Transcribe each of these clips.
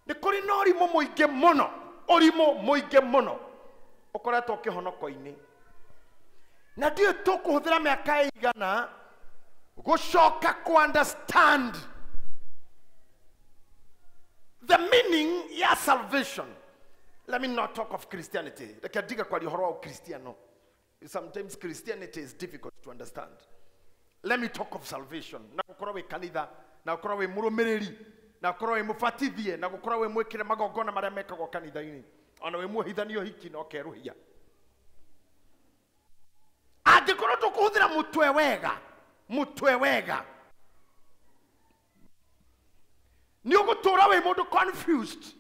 Nĩ kũrĩ na ũrimũ mũingĩ mũno, ũrimũ mũingĩ mũno ũkoretwo kĩhonoko-inĩ. Na ndiũĩ tũkũhũthĩra mĩaka ĩigana gũcoka kũ understand the meaning ya salvation. Let me not talk of Christianity. Reke ndige kwaria ũhoro wa Ũkristiano. Sometimes Christianity is difficult to understand. Let me talk of salvation. Na gũkorwo wĩ kanitha, na gũkorwo wĩ mũrũmĩrĩri, na gũkorwo wĩ mũbatithie, na gũkorwo wĩ mwĩkĩre magongona marĩa mekagwo kanitha-inĩ. Ona wĩ muohithania ũhiki na ũkerũhia. Angĩkorwo tũkũhũthĩra mũtwe wega, mũtwe wega, nĩ ũgũtũra wĩ mũndũ confused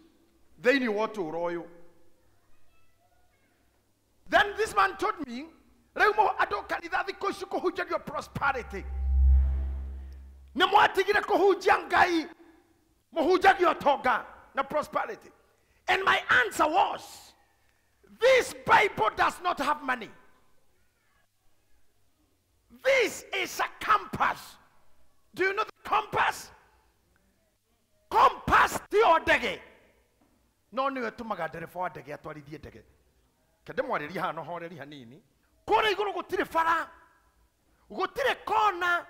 thĩinĩ wa ũtũũro ũyũ. Then this man told me, rĩu andũ kanitha thikũ ici kũhunjagio prosperity. Nĩ mwatigire kũhunjia Ngai, mũhunjagio ũtonga na prosperity. And my answer was, this Bible does not have money. This is a compass. Do you know the compass? Compass ti o ndege. No nĩyo ĩtũmaga ndereba wa ndege atwarithie ndege. Kende mwarĩrie haha no horeri hanini. Kũrĩa igũrũ gũtirĩ bara, gũtirĩ kona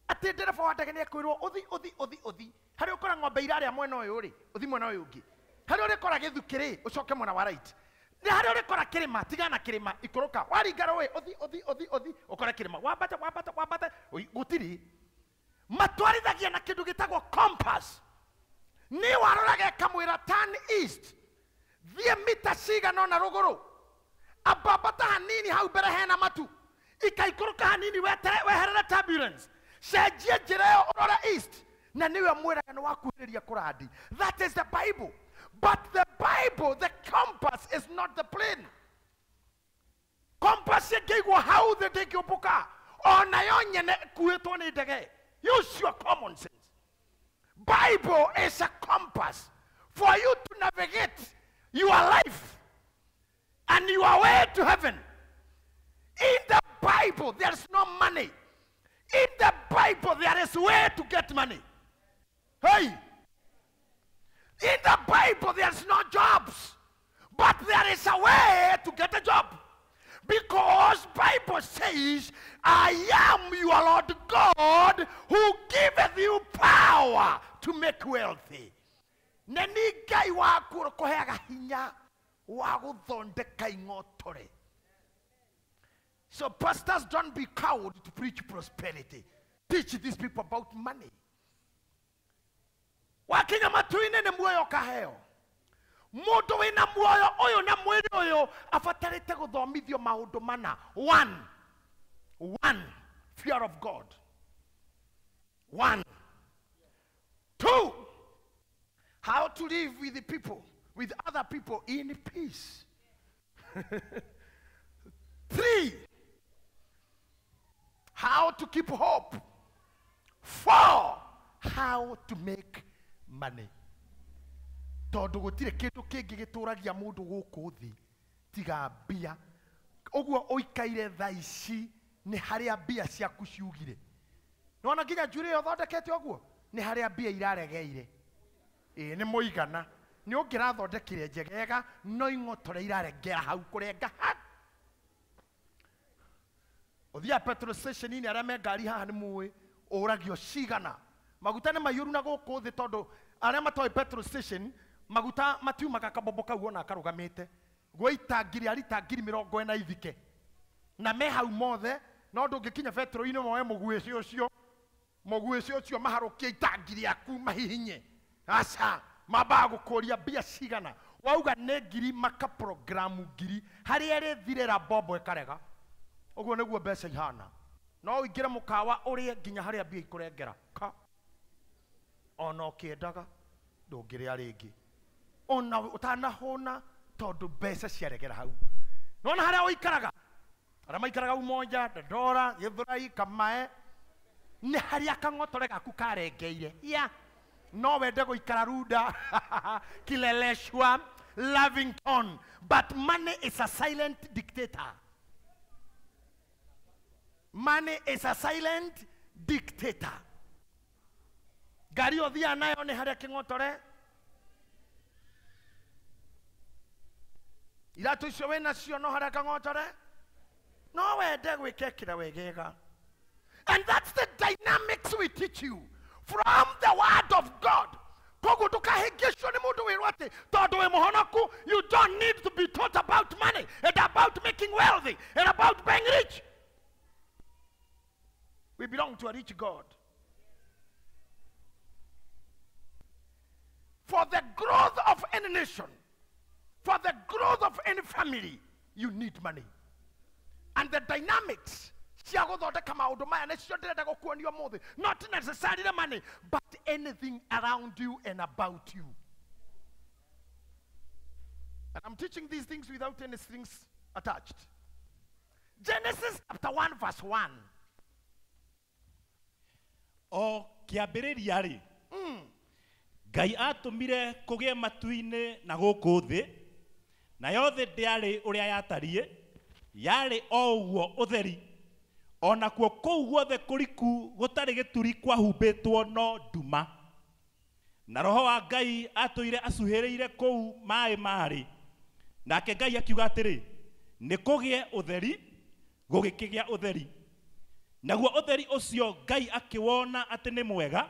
atĩ ndereba wa ndege nĩekwĩrwo ũthi ũthi ũthi ũthi. Harĩa ũkora ng'ombe irarĩa mwena ũyũ rĩ, ũthi mwena ũyũ ũngĩ. Harĩa ũrĩkora gĩthukĩ rĩ, ũcoke mwena wa right. Nĩ harĩa ũrĩkora kĩrĩma, tigana kĩrĩma, ikũrũka. Waringa rũĩ, ũthi ũthi ũthi ũthi, ũkore kĩrĩma. Wambate wambate wambate, gũtirĩ. Matwarithagia na kĩndũ gĩtagwo compass. Nĩ waroraga ĩkamwĩra turn east, thiĩ mita cigana ũna rũgũrũ, ambambata hanini hau mbere hena matu, ikaikũrũka hanini weherere turbulence, cenjie njĩra ĩyo ũrore east, na nĩwe mwĩraga nĩ wakuhĩrĩria kũrandi. That is the Bible. But the Bible, the compass is not the plane. Compass ĩngĩigwo hau thĩ ndĩngĩũmbũka, onayo nyene ĩkuĩtwo nĩ ndege. Use your common sense. Bible is a compass for you to navigate your life and your way to heaven. In the Bible, there is no money. In the Bible, there is way to get money. Hey! In the Bible, there is no jobs, but there is a way to get a job. Because Bible says, I am your Lord God who giveth you power to make wealthy. Na nĩ Ngai waku ũkũheaga hinya wa gũthondeka ing'otore. So pastors, don't be cowed to preach prosperity. Teach these people about money. Wakinya matu-inĩ nĩ muoyo ũkaheo. Mũndũ wĩna muoyo ũyũ na mwĩrĩ ũyũ abatarĩte gũthomithio maũndũ mana. One, fear of God. 1. 2, how to live with the people, with other people in peace. 3, how to keep hope. 4, how to make money. Tondũ gũtirĩ kĩndũ kĩngĩ gĩtũragia mũndũ gũkũ thĩ tiga mbia. Ũguo ũikaire thaa ici nĩ harĩa mbia ciaku ciugire. Nĩwona nginya njuĩrĩ ĩyo ũthondekete ũguo nĩ harĩa mbia iraregeire. Ĩĩ nĩ mũigana. Nĩ ũngĩrathondekire njegega no ing'otore iraregera hau kũrenga ha. Ũthiaga petrol station-inĩ arĩa me ngari haha nĩ mũĩ ũragio cigana. Maguta nĩ maiyũru na gũkũ thĩ tondũ arĩa matoĩ petrol station maguta matiumaga kabombo kau ona karũgamĩte. Gwĩ itangi rĩa rita 40,000 ithike. Na me hau mothe no ndũngĩkinya petrol-inĩ moe mũguĩci ũcio. Mũguĩci ũcio maharũkie itangi rĩaku mahihinye. Aca, mambaga gũkũria mbia cigana. Wauga nĩ ngiri maka programu ngiri harĩa ĩrĩthirĩra mbombo ĩkarega. Ũguo nĩguo mbeca ihana. No ũingĩre mũkawa ũrĩe nginya harĩa mbia ikũrengera. Ka. Ona ũkĩendaga ndũngĩrĩa rĩngĩ. Ona ũtanahũna tondũ mbeca ciaregera hau. Nĩwona harĩa ũikaraga? Arĩa maikaraga Umoja, Dandora, Gĩthũrai, Kamae, nĩ harĩa kang'otore gaku karengeire. Yeah. No wende gũikara Runda, Kileleshwa, Lavington, but money is a silent dictator. Money is a silent dictator. Ngari ũthiaga nayo nĩ harĩa kĩng'otore. Iratũ icio wĩnacio no harĩa kang'onjore no wende gwĩkekĩra wegega. And that's the dynamics we teach you from the word of God. Koguo ndũkahĩngĩcwo nĩ mũndũ wĩrwo atĩ tondũ wĩ mũhonoku, you don't need to be taught about money and about making wealthy and about being rich. We belong to a rich God. For the growth of any nation, for the growth of any family, you need money. And the dynamics cia gũthondeka maũndũ maya nĩcio ndĩrenda gũkuonia ũmũthĩ. Not necessarily money, but anything around you and about you. And I'm teaching these things without any strings attached. Genesis chapter 1 verse 1. O kĩambĩrĩria rĩ, Ngai atũmire kũgĩe matu-inĩ na gũkũ thĩ, nayo thĩ ndĩarĩ ũrĩa yatariĩ, yarĩ o ũguo ũtheri, o nakuo kũu guothe kũriku gũtarĩ gĩturi kwahumbĩtwo no nduma. Na Roho wa Ngai atũire acuhĩrĩire kũu maĩ marĩ. Nake Ngai akiuga atĩrĩ, nĩ kũgĩe ũtheri, gũgĩkĩgĩa ũtheri. Naguo ũtheri ũcio Ngai akĩwona atĩ nĩ mwega.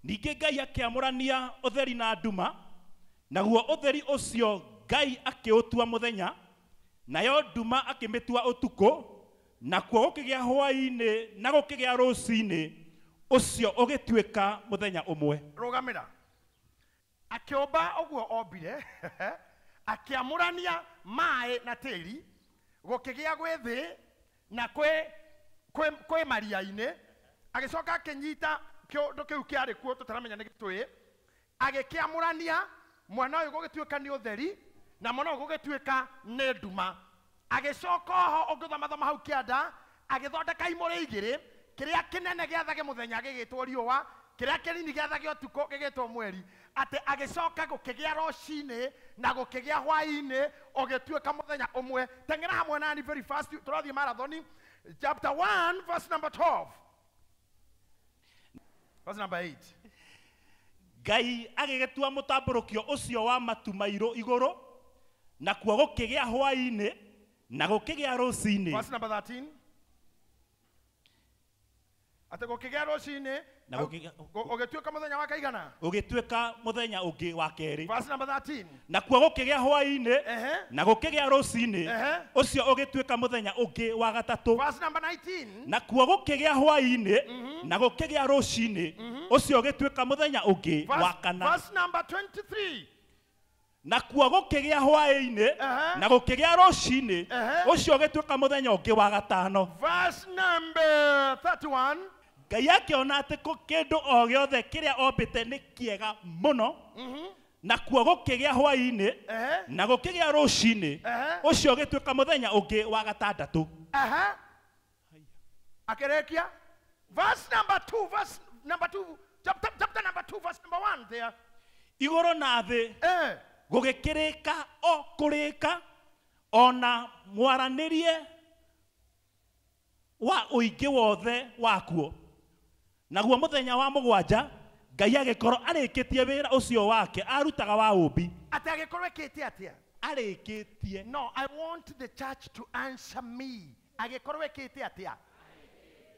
Ningĩ Ngai akĩamũrania ũtheri na nduma, naguo ũtheri ũcio Ngai akĩũtua mũthenya, nayo nduma akĩmĩtua ũtukũ, nakuo gũkĩgĩa hwaĩ-inĩ na gũkĩgĩa rũcinĩ, ũcio ũgĩtuĩka mũthenya ũmwe. Rũgamĩra. Akĩũmba ũguo ombire, akĩamũrania maĩ na tĩri, gũkĩgĩa gwĩ thĩ na kwĩ maria-inĩ, agĩcoka akĩnyita kĩũndũ kĩu kĩarĩ kuo tũtaramenya nĩ gĩtũĩ, agĩkĩamũrania mwena ũyũ gũgĩtuĩka nĩ ũtheri na mwena ũyũ gũgĩtuĩka nĩ nduma. Agĩcoka oho ũngĩthoma hau kĩanda, agĩthondeka imũrĩ igĩrĩ, kĩrĩa kĩnene gĩathage mũthenya gĩgĩtwo riũa, kĩrĩa kĩnini gĩathage ũtukũ gĩgĩtwo mweri. Atĩ agĩcoka gũkĩgĩa rũcinĩ na gũkĩgĩa hwaĩ-inĩ, ũgĩtuĩka mũthenya ũmwe. Teng'era hamwe nani very fast, tũrathiĩ marathoni. Chapter 1 verse number 12. Verse number 8. Ngai agĩgĩtua mũtambũrũkio ũcio wa matu mairũ igũrũ, nakuo gũkĩgĩa hwaĩ-inĩ na gũkĩgĩa rũcinĩ. Verse number 13. Atĩ gũkĩgĩa rũcinĩ Na gũkĩgĩa ũgĩtuĩka mũthenya wa kaigana? Ũgĩtuĩka mũthenya ũngĩ wa kerĩ. Verse number 13. Nakuo gũkĩgĩa hwaĩ-inĩ na gũkĩgĩa rũcinĩ, ũcio ũgĩtuĩka mũthenya ũngĩ wa gatatũ. Verse number 19. Nakuo gũkĩgĩa hwaĩ-inĩ na gũkĩgĩa rũcinĩ, ũcio ũgĩtuĩka mũthenya ũngĩ wa kana. Verse number 23. Nakuo gũkĩgĩa hwaĩ-inĩ na gũkĩgĩa rũcinĩ, ũcio ũgĩtuĩka mũthenya ũngĩ wa gatano. Verse number 31. Ngai akĩona atĩ kĩndũ o gĩothe kĩrĩa ombĩte nĩ kĩega mũno, nakuo gũkĩgĩa hwaĩ-inĩ na gũkĩgĩa rũcinĩ, ũcio ũgĩtuĩka mũthenya ũngĩ wa gatandatũ. Akĩrĩkia verse number 2, verse number 2, chapter number 2, verse number 1 there. Igũrũ na thĩ gũgĩkĩrĩka o kũrĩka, ona mwaranĩrie wa ũingĩ wothe wakuo. Naguo mũthenya wa mũgwanja Ngai agĩkorwo arĩkĩtie wĩra ũcio wake arutaga wa ũmbi. Atĩ agĩkorwo ekĩte atĩa? Arĩkĩtie. No, I want the church to answer me. Agĩkorwo ekĩte atĩa?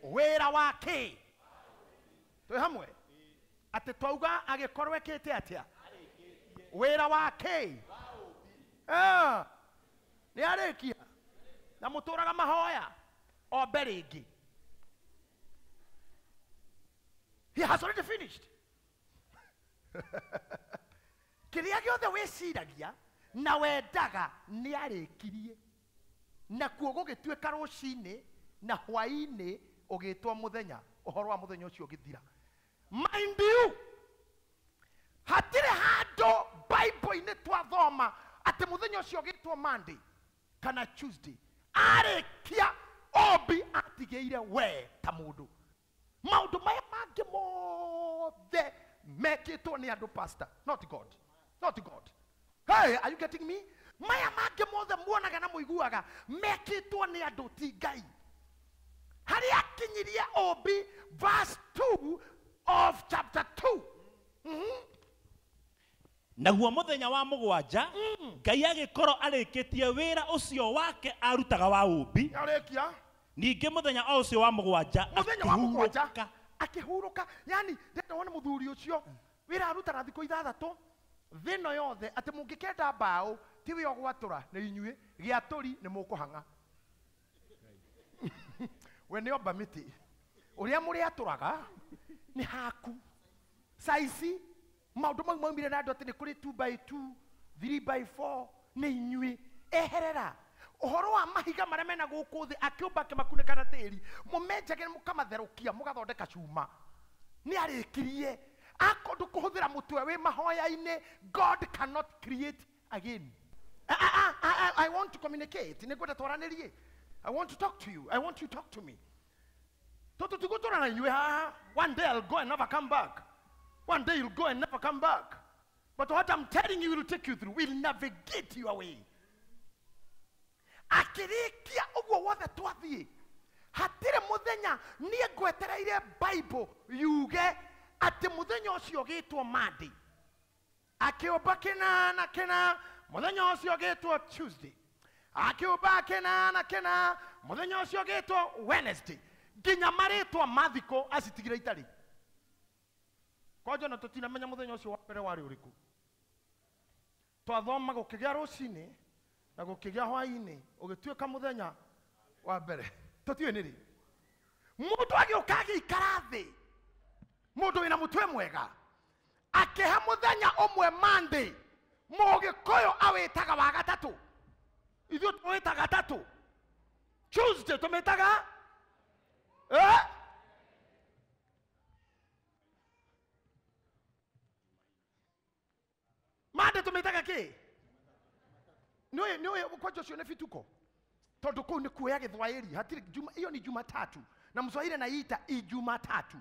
Wĩra wake. Twĩ hamwe? Atĩ twauga agĩkorwo ekĩte atĩa? Wĩra wake. Nĩ arĩkia. Na mũtũraga mahoya o mbere ĩngĩ. He has already finished. Kĩrĩa gĩothe wĩciragia na wendaga nĩ arĩkirie. Nakuo gũgĩtuĩka rũcinĩ na hwaĩ-inĩ ũgĩtwo mũthenya, ũhoro wa mũthenya ũcio ũgĩthira. Mind you, hatirĩ handũ Bible-inĩ twathoma atĩ mũthenya ũcio ũgĩtwo Monday kana Tuesday. Arĩkia ombi atigĩire we ta mũndũ. Maũndũ maya mangĩ mothe mekĩtwo nĩ andũ, pastor, not God. Not God. Hey, are you getting me? Maya mangĩ mothe muonaga na mũiguaga mekĩtwo nĩ andũ, ti Ngai. Harĩa akinyirie ombi, verse 2 of chapter 2. Naguo muthenya wa mugwanja Ngai agikorwo arikitie wira ucio wake arutaga wa umbi. Arikia. Ningĩ muthenya o ucio wa mugwanja muthenya wa mugwanja akihuruka. Yani ndenda wone muthuri ucio wira arutaga thikũ ithathatũ thĩno yothe atĩ mũngĩkenda mbaũ ti we ũgwatũra nĩ inyuĩ gĩatũri nĩ mũkũhang'a. We nĩ omba mĩtĩ ũrĩa mũrĩatũraga nĩ haku. Saici maũndũ mau maumire na andũ atĩ nĩ kũrĩ 2 by 2 3 by 4 nĩ inyuĩ. Eherera ũhoro wa mahiga marĩa mena gũkũ thĩ akĩũmba akĩmakunĩka na tĩri mũmenjage mũkamatherũkia mũgathondeka cuma. Nĩ arĩkirie. Akorwo ndũkũhũthĩra mũtwe wĩ mahoya-inĩ, God cannot create again. I want to communicate. Nĩngwenda twaranĩrie. I want to talk to you. I want you to talk to me. Tondũ tigũtũra na inyuĩ haha. One day I'll go and never come back. One day you'll go and never come back. But what I'm telling you will take you through, will navigate your way. Akĩrĩkia ũguo wothe twathiĩ, hatirĩ mũthenya niĩ ngwetereire Bible yuge atĩ mũthenya ũcio ũgĩtwo Monday. Akĩũmba kĩna na kĩna, mũthenya ũcio ũgĩtwo Tuesday. Akĩũmba kĩna na kĩna, mũthenya ũcio ũgĩtwo Wednesday. Nginya marĩtwa ma thikũ acitigire itarĩ. Kwanja na tũtinamenya mũthenya ũcio wa mbere warĩ ũrĩkũ. Twathoma gũkĩgĩa rũcinĩ na gũkĩgĩa hwaĩ-inĩ ũgĩtuĩka mũthenya wa mbere. Tũtiũĩ nĩ rĩ. Mũndũ agĩũka agĩikara thĩ, mũndũ wĩna mũtwe mwega akĩhe mũthenya ũmwe Monday, mũgĩkũyũ awĩtaga wa gatatũ, ithuĩ tũwĩtaga gatatũ. Tuesday tũmĩtaga Monday tũmĩtaga kĩ? Nĩũĩ kwanja ũcio nĩ bituko tondũ kũu nĩ kuoya Gĩthwaĩri. Hatirĩ juma, hiyo ni Jumatatu na Mswahili anaiita Ijumatatu.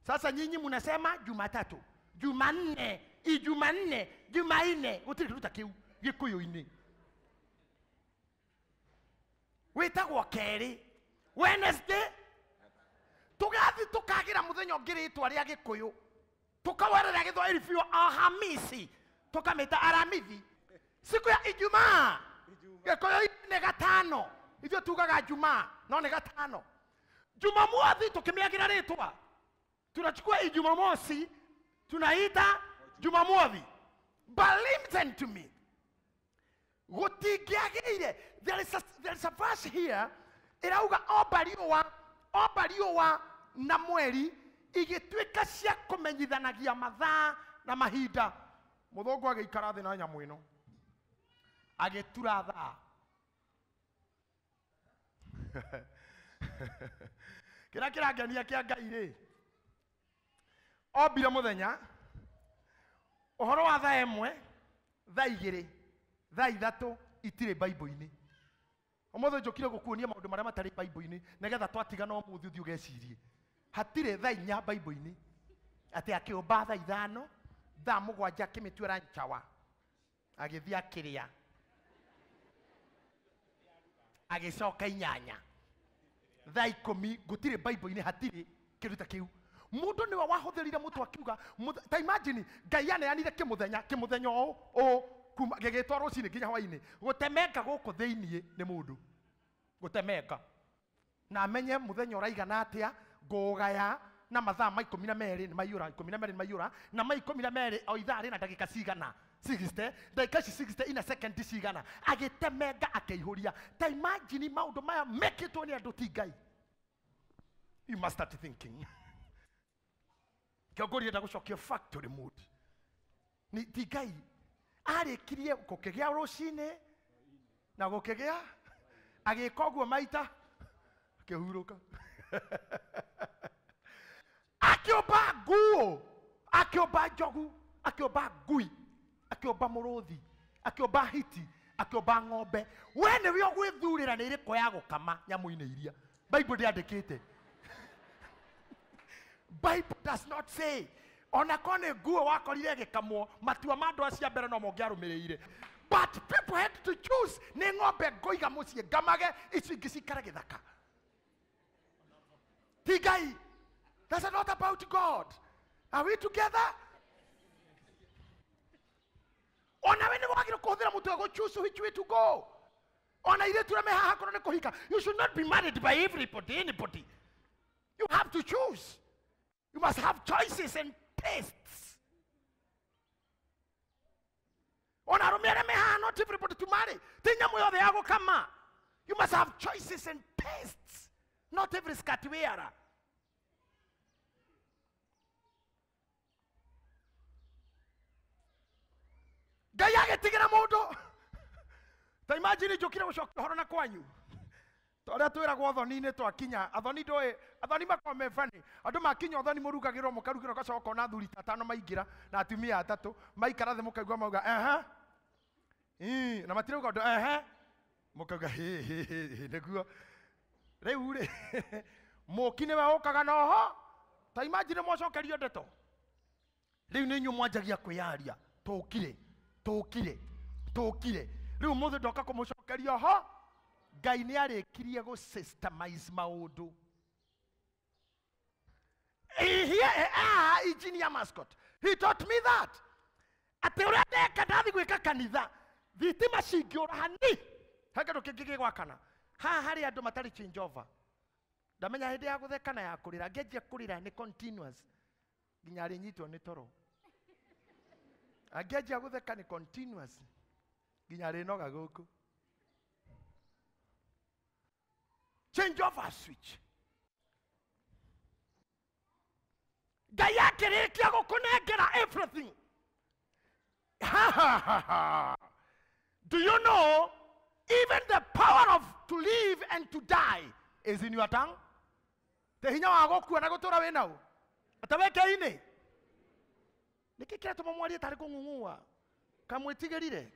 Sasa nyinyi mnasema Jumatatu, Jumanne, Ijumanne, Jumanne, gũtirĩ kĩndũ ta kĩu Gĩkũyũ-inĩ. Wĩtagwo kerĩ, Wednesday. Tũgathiĩ tũkagĩra mũthenya ũngĩ rĩtwa rĩa Gĩkũyũ, tũkawerera Gĩthwaĩri biũ, Alhamisi tũkamĩta Aramithi. Siku ya Ijumaa Gĩkũyũ nĩ gatano, ithuĩ tugaga Jumaa no nĩ gatano. Jumamothi tũkĩmĩagĩra rĩtwa, tunachukua Ijumamosi tunaita Jumamothi. But listen to me, gũtingĩagĩrĩire. There is a verse here ĩrauga omba riũa na mweri igĩtuĩka cia kũmenyithanagia mathaa na mahinda. Mũthũngũ agĩikara thĩ na nyamũ ĩno agĩtura thaa. Kĩrĩa kĩrangenia kĩa Ngai rĩ, ombire mũthenya ũhoro wa thaa ĩmwe, thaa igĩrĩ, thaa ithatũ itirĩ Bible-inĩ. Ũmũthĩ njũkire gũkuonia maũndũ marĩa matarĩ Bible-inĩ nĩgetha twatigana ũmũthĩ ũthiĩ ũgecirie. Hatirĩ thaa inya Bible-inĩ atĩ akĩũmba thaa ithano, thaa mũgwanja akĩmĩtuĩra njawa, agĩthiĩ akĩrĩa, agĩcoka inyanya, thaa ikũmi. Gũtirĩ Bible-inĩ, hatirĩ kĩndũ ta kĩu. Mũndũ nĩwe wahũthĩrire mũtwe akiuga, ta imagine Ngai aneanire kĩmũthenya, kĩmũthenya ũũ kuma gĩgĩtwo rũcinĩ nginya hwaĩ-inĩ. Gũtemenga gũkũ thĩiniĩ nĩ mũndũ gũtemenga na amenye mũthenya ũraigana atĩa, ngũgaya na mathaa ma 12 nĩ maiyũra, 12 nĩ maiyũra, na ma 12 o ithaa rĩna ndagĩka cigana 60, ndagĩka ici 60 ina second cigana, agĩtemenga akĩihũria. Ta imagine maũndũ maya mekĩtwo nĩ andũ ti Ngai. You must start thinking. Kĩongoria enda gũcokia factory mode. Ni ti Ngai arĩkirie gũkĩgĩa rũcinĩ na gũkĩgĩa, agĩka ũguo maita akĩhurũka. Akĩũmba nguo, akĩũmba njogu, akĩũmba ngui, akĩũmba mũrũthi, akĩũmba hiti, akĩũmba ng'ombe. We nĩwe ũgwĩthurĩra nĩ ĩrĩkũ ya gũkama nyamũ-inĩ iria Bible ndĩandĩkĩte. Bible does not say. Ona korwo nĩ nguo wakorire ĩgĩkamwo, matua ma andũ acio a mbere no mongĩarũmĩrĩire. But people had to choose. Nĩ ng'ombe ngũiga mũciĩ ngamage, icio ingĩ cikare gĩthaka. Ti Ngai. That's not about God. Are we together? Onawe nĩ wagĩrĩirwo kũhũthĩra mũtwe gũ choose which way to go. Ona airĩtu arĩa me haha korwo nĩ kũhika, you should not be married by everybody, anybody. You have to choose. You must have choices and tastes. Ona arũme arĩa me haha, not everybody to marry. Ti nyamũ yothe ya gũkama. You must have choices and tastes. Not every skirt wearer. Ngai agĩtigĩra mũndũ. Ta imagine njũkire gũcokia ũhoro na kwanyu. Ta ũrĩa twĩragwo ũthoni-inĩ twakinya, athoni ndũĩ, athoni makoragwo me funny. Andũ makinya ũthoni mũrugagĩrwo mũkarugĩrwo ũgacoka ũkona athuri ta atano maingĩra na atumia atatũ, maikara thĩ mũkaigua mauga ehe. Ii, na matirauga ũndũ ehe. Mũkauga hĩ hĩ hĩ hĩ nĩguo. Rĩu rĩ, mũki nĩwe ũkaga na oho. Ta imagine mwacokerio ndeto. Rĩu nĩ inyuĩ mwanjagia kwĩyaria. Tũkire, tũkire, tũkire. Rĩu mũthĩ ndoka kũmũcokeria oho. Ngai nĩ arĩkirie gũ systemize maũndũ. Here, engineer mascot. He taught me that. Atĩ ũrĩa ndeka ndathi gwĩka kanitha, thitima cingĩũra hani. He kĩndũ kĩngĩ gĩgwakana. Haha harĩ andũ matarĩ change over. Ndamenya hĩndĩ ya gũtheka na ya kũrĩra. Angĩanjia kũrĩra nĩ continuous. Nginya arĩnyitwo nĩ toro. Angĩanjia gũtheka nĩ continuous. Nginya arĩnoga gũkũ. Change over switch. Ngai akĩrĩkia gũkũnengera everything. Ha ha ha ha. Do you know even the power of to live and to die is in your tongue? Te hinya wa gũkua na gũtũra wĩ nau. Ataweke-inĩ. Nĩkĩ kĩratũma mwarie tarĩ kũng'ung'ua? Kamwĩtigĩrire.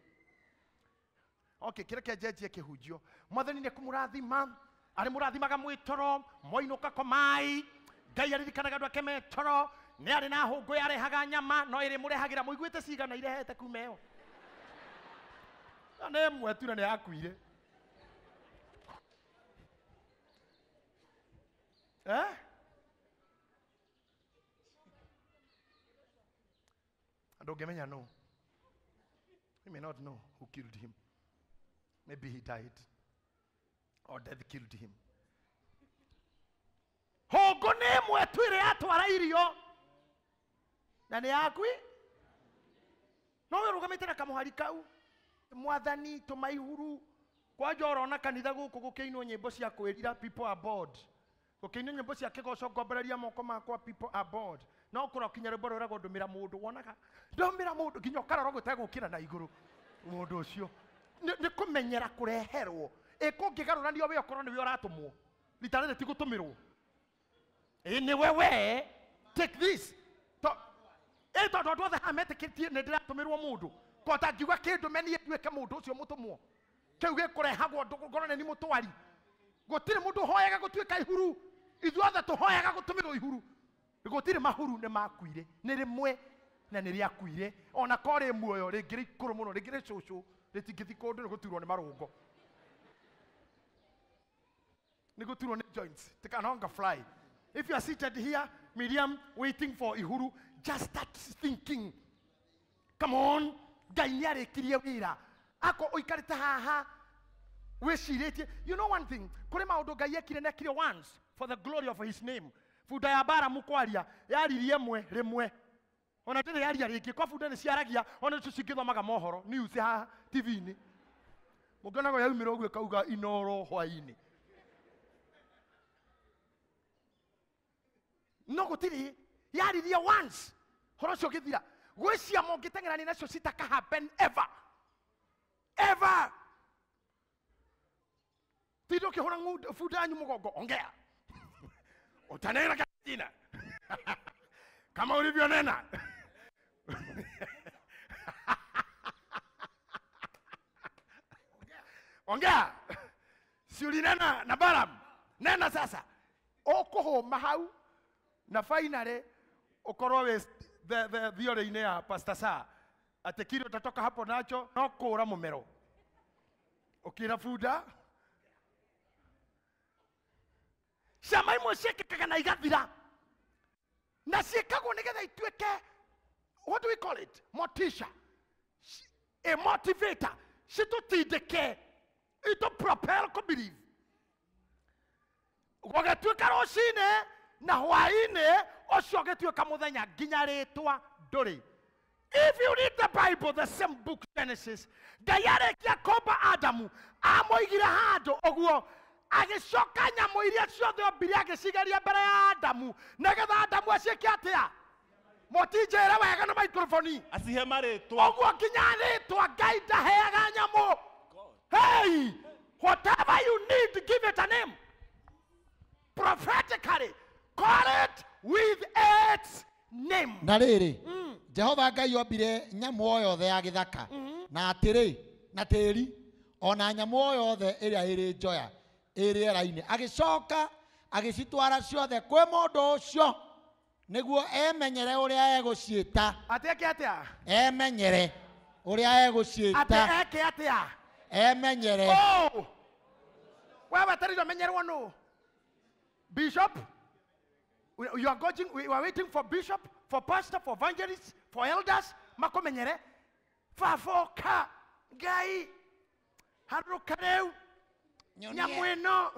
Okay, kĩreke njenjie kĩhunjio. Mwathani nĩ kũmũrathima. Arĩ mũrathimaga mwĩtoro, mwainũka komai. Ngai aririkanaga andũ ake metoro. Nĩ arĩ na hũngũ yarehaga nyama, no ĩrĩ mũrehagĩra mũiguĩte cigana irehete kuma ĩyo. Na nĩ ĩmwe tu na nĩ yakuire. Eh? Ndũngĩmenya no. You may not know who killed him. Maybe he died. Or death killed him. Hũngũ nĩ ĩmwe tu ĩrĩa yatwara irio. Na nĩ yakui? No we ũrũgamĩte na kamũhari kau. Mwathani tũma ihuru. Kwanja ũrona kanitha gũkũ gũkĩinwo nyĩmbo cia kwĩrira, people are bored. Gũkĩinwo nyĩmbo cia kĩgoco ngombereria moko makwa, people are bored. No kũra kinya rwĩmbo rwĩragwo ndũmĩra mũndũ, wonaga ndũmĩra mũndũ nginya ũkarora gũtegũkĩra na igũrũ mũndũ ũcio. Nĩ kũmenyera kũreherwo. Ĩ kũngĩgarũranio we okorwo nĩwe ũratũmwo. Rita rĩrĩ ti gũtũmĩrwo. Ĩ nĩwe we, take this. Ĩ tondũ andũ othe haha metĩkĩtie nĩ ndĩratũmĩrwo mũndũ. Kota ngiuga kĩndũ menie nduĩke mũndũ ũcio mũtũmwo. Kĩu gĩkũrehagwo ngorwo nĩ mũtwari. Gũtirĩ mũndũ ũhoyaga gũtuĩka ihuru. Ithuothe tũhoyaga gũtũmĩrwo ihuru. Gũtirĩ mahuru nĩ makuire. Nĩ rĩmwe na nĩ rĩakuire. Ona ko rĩ muoyo rĩngĩ rĩ ikũrũ mũno, rĩngĩ rĩ cũcũ, rĩtingĩthiĩ kũndũ nĩ gũturwo nĩ marũngo. Nĩ gũturwo nĩ joints. They can longer fly. If you are seated here, Miriam, waiting for ihuru, just start thinking. Come on, Ngai nĩ arĩkirie wĩra. Ako ũikarĩte haha wĩcirĩtie. You know one thing, kũrĩ maũndũ Ngai ekire na ekire once for the glory of his name. Bunda ya Balamu kwaria yaririe ĩmwe rĩmwe. Ona ndĩrĩ yaria rĩngĩ, kwa bunda nĩ ciaragia, ona nicio cingĩthomaga mohoro news haha TV-inĩ. Mũngĩonaga yaumĩra ũguo ĩkauga inoro hwaĩ-inĩ. No gũtirĩ yaririe once, horo ũcio ũgĩthira. Gwĩ ciama ũngĩteng'erania nacio citaka happen ever. Ever. Tinda ũkĩhũra bunda yanyu mũgongo, ongea. Utanena jina. Kama ulivyonena. Ongea. Si ulinena na Balaam. Nena sasa. Ũkũhũma hau na finally ũkorwo wĩ the theory-inĩ ya Pastor Saa atĩ kile utatoka hapo nacho no kũra mũmero. Ũkĩra bunda ciama imwe ciĩkĩkaga na igathira. Na ciĩkagwo nĩgetha ituĩke, what do we call it? Motisha. A motivator. Citũtindĩke, itũ propel kũ believe. Gũgĩtuĩka rũcinĩ na hwaĩ-inĩ, ũcio ũgĩtuĩka mũthenya nginya rĩtwa ndũrĩ. If you read the Bible, the same book, Genesis, Ngai arĩkia kũmba Adamu, amũigire handũ ũguo, agĩcoka nyamũ iria ciothe ombire agĩcigeria mbere ya Adamu, nĩgetha Adamu aciĩke atĩa? Mũtinjĩre wega na microphone. Acihe marĩtwa. Ũguo nginya rĩtwa Ngai ndaheaga nyamũ. Hey, whatever you need, give it a name. Prophetically, call it with its name. Na rĩrĩ, Jehova Ngai ombire nyamũ o yothe ya gĩthaka, na atĩrĩ, na tĩri, ona nyamũ o yothe ĩrĩa ĩrĩ njoya ĩ rĩera-inĩ, agĩcoka agĩcitwara ciothe kwĩ mũndũ ũcio nĩguo emenyere ũrĩa egũciĩta. Atĩ eke atĩa? Emenyere ũrĩa egũciĩta. Atĩ eke atĩa? Emenyere. Oh! We wetereire ũmenyerwo nũ? Bishop? You are going, we are waiting for bishop, for pastor, for evangelists, for elders, makomenyere. Favoka Ngai harũka rĩu nyamũ ĩno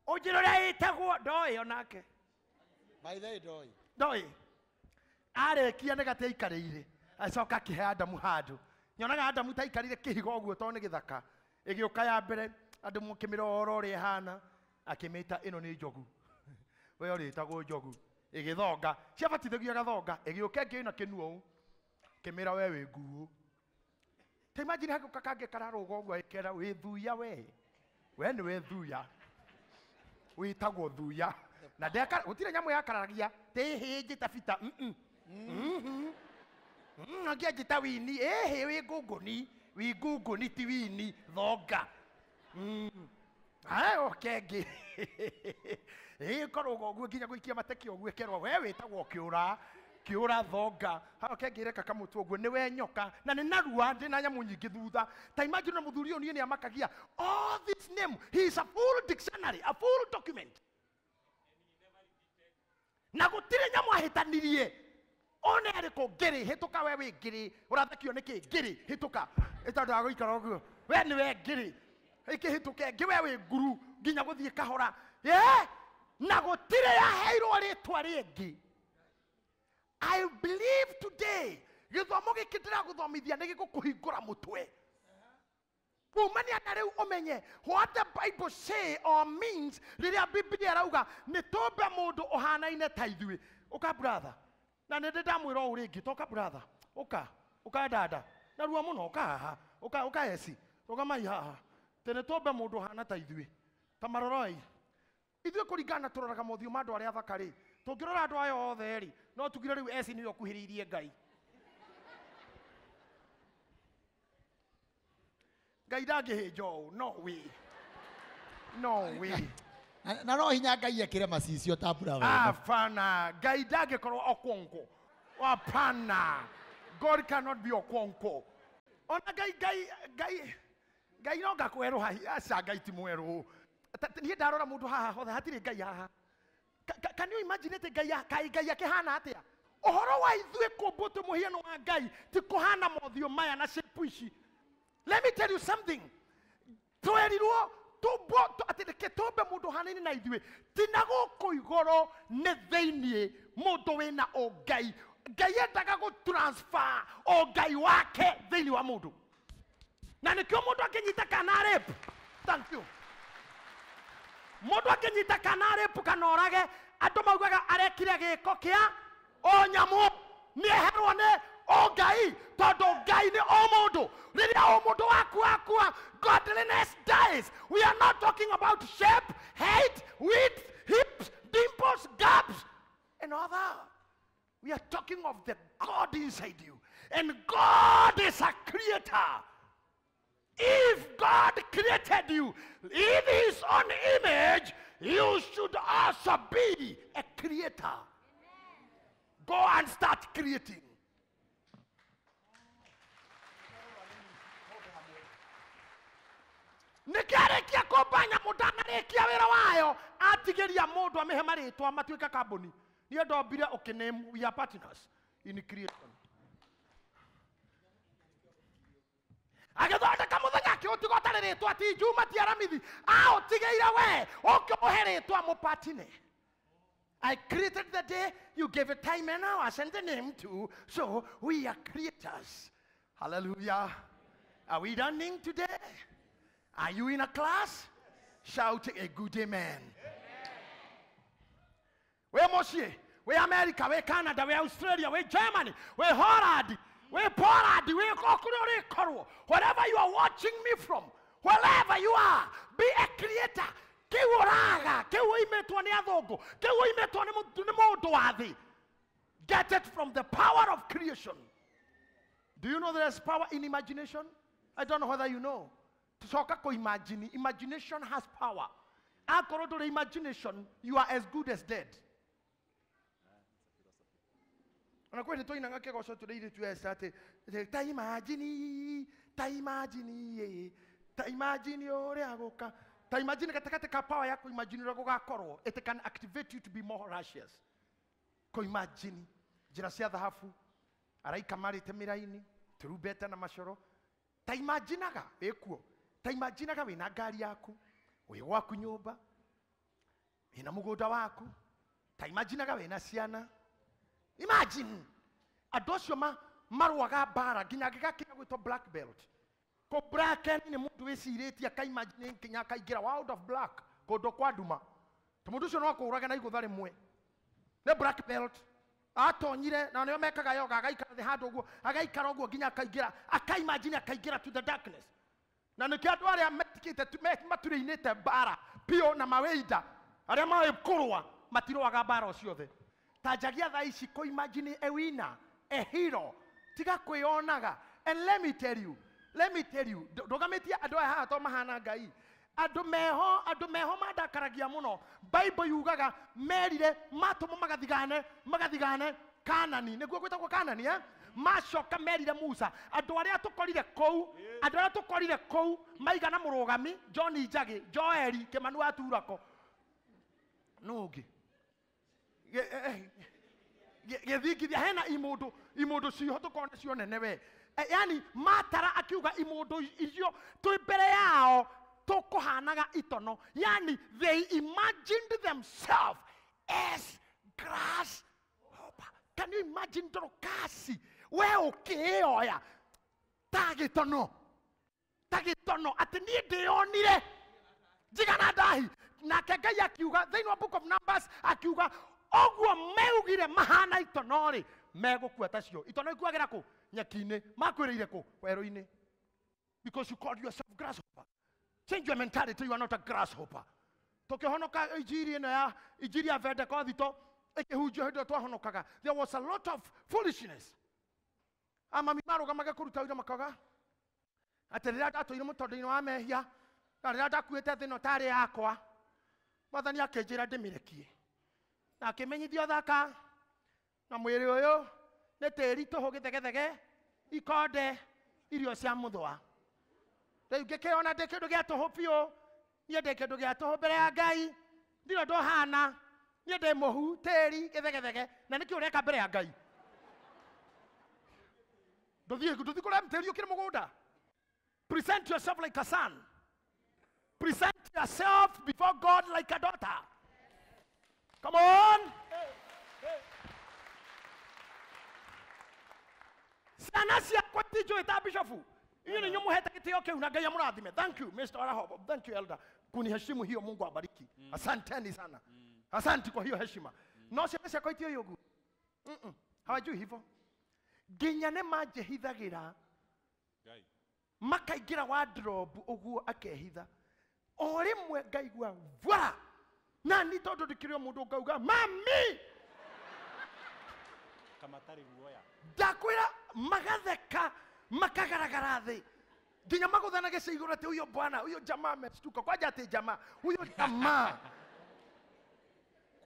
ũnjĩre ũrĩa ĩtagwo. Ndoĩ onake. By the way, ndoĩ. Ndoĩ. Arĩkia nĩ gatĩ aikarĩire, acoka akĩhe Adamu handũ. Nyonaga Adamu ta aikarire kĩhiga ũguo tondũ nĩ gĩthaka. Ĩgĩũka ya mbere, andũ mũkĩmĩrora ũrĩa ĩhana, akĩmĩta ĩno nĩ njogu. We ũrĩtagwo njogu. Ĩgĩthonga, ciabatithagio ĩgathonga, ĩgĩũka ĩngĩ ĩna kĩnuo ũũ, kĩmĩra we wĩ nguũ. Ta imagine hagĩũka kangĩ kararũga ũguo ĩkera wĩ thuya we. We nĩ we thuya. Wĩtagwo thuya. Na ndeka gũtirĩ nyamũ yakararagia, tĩhĩ njĩta bita. Angĩ anjĩta wini, ĩhĩ wĩ ngũngũni, wĩ ngũngũni ti wini, thonga. Aya oke ĩngĩ. Ĩkorwo ũguo nginya gũikia mateke ũguo ĩkerwo we wĩtagwo kĩũra, kĩũra thonga. Hau kengĩreka kamũtwe ũguo nĩ we nyoka, na nĩ narua ndĩ na nyamũ nyingĩ thutha. Ta imagine na mũthuri ũyũ niĩ nĩ amakagia. All this name, he is a full dictionary, a full document. Na gũtirĩ nyamũ ahĩtanirie. One arĩkũ ngĩrĩ, hĩtũka we wĩ ngĩrĩ, ũrathekio nĩkĩ ngĩrĩ, hĩtũka. Ĩtondũ wa gũikara ũguo. We nĩ we ngĩrĩ. Ĩkĩhĩtũke ĩngĩ we wĩ nguru nginya gũthiĩ kahora. Yeah? Na gũtirĩ yaheirwo rĩtwa rĩngĩ. I believe today gĩthomo gĩkĩ ndĩragũthomithia nĩ gĩgũkũhingũra mũtwe. Kumania na rĩu ũmenye what the Bible say or means rĩrĩa Biblia ĩrauga nĩ tũmbe mũndũ ũhanaine ta ithuĩ. Ũka brother, na nĩ ndĩ ndamwĩra ũũ rĩngĩ, toka brother, ũka, ũka dada, narua mũno, ũka haha, ũka, ũka eci, rũgamai haha. Tĩ nĩ tũmbe mũndũ ũhana ta ithuĩ, ta maroroi. Ithuĩ kũringana na tũroraga mothiũ ma andũ arĩa athaka rĩ, tũngĩrora andũ aya othe rĩ, no tugire rĩu eci nĩwe ũkuhĩrĩirie Ngai. Ngai ndangĩhĩnja ũũ, no way. No way. Na no hinya Ngai ekĩre macicio ta brother. Hapana, Ngai ndangĩkorwo Okonkwo. Hapana. God cannot be Okonkwo. Ona Ngai, Ngai, Ngai, Ngai no ngakwerũha, aca Ngai ti mwerũ. Niĩ ndarora mũndũ haha hothe hatirĩ Ngai haha. Can you imagine atĩ Ngai kaĩ Ngai akĩhana atĩa? Ũhoro wa ithuĩ kũmbwo twĩ mũhiano wa Ngai ti kũhana mothiũ maya na shape ici. Let me tell you something. Twerirwo tũmbwo atĩ reke tũmbe mũndũ ũhanaine na ithuĩ, ti na gũkũ igũrũ, nĩ thĩiniĩ mũndũ wĩna ũngai. Ngai endaga gũ transfer ũngai wake thĩiniĩ wa mũndũ. Na nĩkĩo mũndũ angĩnyita kana rape. Thank you. Mũndũ angĩnyita kana rape kana orage, andũ maugaga arekire gĩko kĩa o nyamũ, nĩeherwo nĩ ũngai, tondũ Ngai nĩ o mũndũ. Rĩrĩa o mũndũ waku akua, godliness dies. We are not talking about shape, height, width, hips, dimples, gaps, and all that. We are talking of the God inside you. And God is a creator. If God created you in his own image, you should also be a creator. Go and start creating. Nĩkĩarĩkia kũmba nyamũ ndanarĩkia wĩra wayo, atigĩria mũndũ amĩhe marĩtwa matuĩke kambuni. Niĩ ndombire ũkĩname, we are partners in creation. Agĩthondeka mũthenya akĩũtiga ũtarĩ rĩtwa ti Juma ti Aramithi. Aũtigĩire we ũkĩũhe rĩtwa mũpatine. I created the day, you gave it time and hours and the name too. So we are creators. Hallelujah. Are we learning today? Are you in a class? Shout a good amen. We Moshe, we America, we Canada, we Australia, we Germany, we Holland, we Poland, we Kokoro, wherever you are watching me from, wherever you are, be a creator. Get it from the power of creation. Do you know there's power in imagination? I don't know whether you know. Imagine. Imagination has power. According to the imagination, you are as good as dead. Imagine power yako imagine gũgakorwo. It can activate you to be more righteous. Ko imagine njĩra cia thahabu araika marĩte mĩraini turumbeta na macoro. Ta imaginaga wĩkuo. Ta imaginaga wĩna ngari yaku, wĩ gwaku nyũmba, wĩna mũgũnda waku. Ta imaginaga wĩna ciana. Imagine andũ acio marũaga mbara nginya gĩgakinya gwĩtwo black belt. Ko black ni mundu wicirĩtie akaimagine nginya akaingĩra world of black kũndũ kwa nduma. To mundu ũcio no akũũrage na igũtha rĩmwe. Nĩ black belt. Atonyire na nĩo mekaga yoga agaikara thĩ handũ ũguo, agaikara ũguo nginya akaingĩra, akaimagine akaingĩra to the darkness. Na nĩkĩo andũ arĩa metikĩte maturĩinĩte mbara piũ na mawĩinda arĩa maĩ kũrũa matirũaga mbara o ciothe. Ta njagia thaa ici kũ imagine a winner, a hero. Tiga kwĩyonaga. And let me tell you, ndũgamĩtie andũ aya haha to mahana Ngai. Andũ meho mandakaragia mũno. Bible yugaga merire matũmwo magathigane Kanani. Nĩguo gwĩtagwo Kanani, eh? Macoka merire Musa, andũ arĩa tũkorire kũu maigana mũrũgami John Njagi, Joeli Kĩmanu wa Turako. Nũ ũngĩ? Gĩthingithia hena imũndũ ciho tũkorwo nacio nene we. Yani matara akiuga imundu icio twi mbere yao tukuhanaga itono. Yani they imagined themselves as grasshopper. Can you imagine Dorokasi we ukioya ta gitono ati nie ndionire njigana ndahi. Nake Ngai akiuga thĩinĩ wa book of Numbers akiuga ũguo meugire mahana itono rĩ megũkua tacio. Itono ikuagĩra kũ? Nyeki-inĩ. Makwĩrĩire kũ? Werũ-inĩ. Because you called yourself grasshopper. Change your mentality, you are not a grasshopper. Tũkĩhonoka injiri ĩno ya injiri ya Pentecost ĩkĩhunjio hĩndĩ ĩyo twahonokaga, there was a lot of foolishness. Amami marũgamaga kũruta wĩra makauga atĩ rĩrĩa ndatũire mũtondo-inĩ wa mehia na rĩrĩa ndakuĩte thĩ ĩno tarĩ yakwa, Mwathani akĩnjĩra ndĩmĩrekie na akĩmenyithia ũthaka na mwĩrĩ ũyũ nĩ tĩri tũhũ gĩthegethege ikonde irio cia mũthũa. Rĩu ngĩkĩona ndĩ kĩndũ gĩa tũhũ biũ, niĩ ndĩ kĩndũ gĩa tũhũ mbere ya Ngai, ndirĩ ũndũ hana, niĩ ndĩ mũhu tĩri gĩthegethege. Na nĩkĩ ũreka mbere ya Ngai? Ndũthiĩ kũrĩa tĩri ũkĩrĩ mũgũnda. Present yourself like a son. Present yourself before God like a daughter. Come on. Ciana ciakwa tinjũĩ ta bishofu. Inyuĩ nĩ inyuĩ mũhete gĩtĩo kĩu na Ngai amũrathime. Thank you Mr. Arahobo. Thank you elder. Kuniheshimu hiyo, Mungu abariki. Asanteni sana. Asante kwa hiyo heshima. No ciana ciakwa itiũĩ ũguo. Hawajui hivyo. Nginya nĩ manjĩhithagĩra. Makaingĩra wardrobe ũguo akehitha. O rĩmwe ngaigua vwa. Na ni tondũ ndĩkĩrĩ o mũndũ ngauga mami. Kamatari guoya. Ndakwĩra magatheka makagaragara thĩ nginya magũthanage cia igũrũ atĩ huyo bwana, huyo jamaa ameshtuka. Kwanja atĩ jamaa, huyo jamaa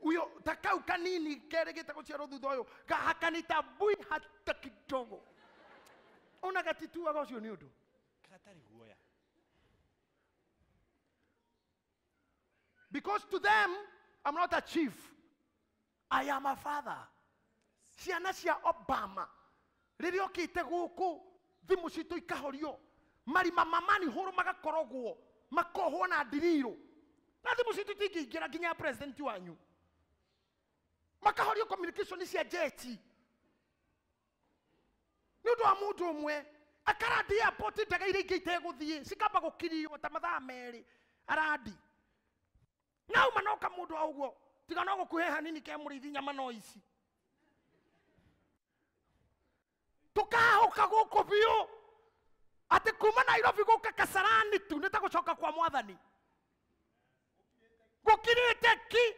huyo takau kanini kerĩgĩte gũciarwo thutha ũyũ gahakanĩta mbui hata kidogo ona gatituaga ũcio nĩ ũndũ. Kagatari guoya. Because to them I'm not a chief, I am a father. Ciana cia Obama rĩrĩa okĩte gũkũ thimũ citũ ikahorio Marima mamani horo magakorogwo makohwo na ndiriro. Na thimũ citũ itingĩingĩra nginya president wanyu. Makahorio communication cia jeti. Nĩ ũndũ wa mũndũ ũmwe akarandi airport ndege iria ingĩ itegũthiĩ cikamba gũkirio ta mathaa merĩ arandi. Na uma no kamundu wa ũguo tiga no gũkuhe hanini ke mũrĩithi nyama no ici. Tukahũka gũkũ biũ atĩ kuma Nairobi gũka Kasarani tu nĩ ta gũcoka kwa mwathani. Gũkirĩte ki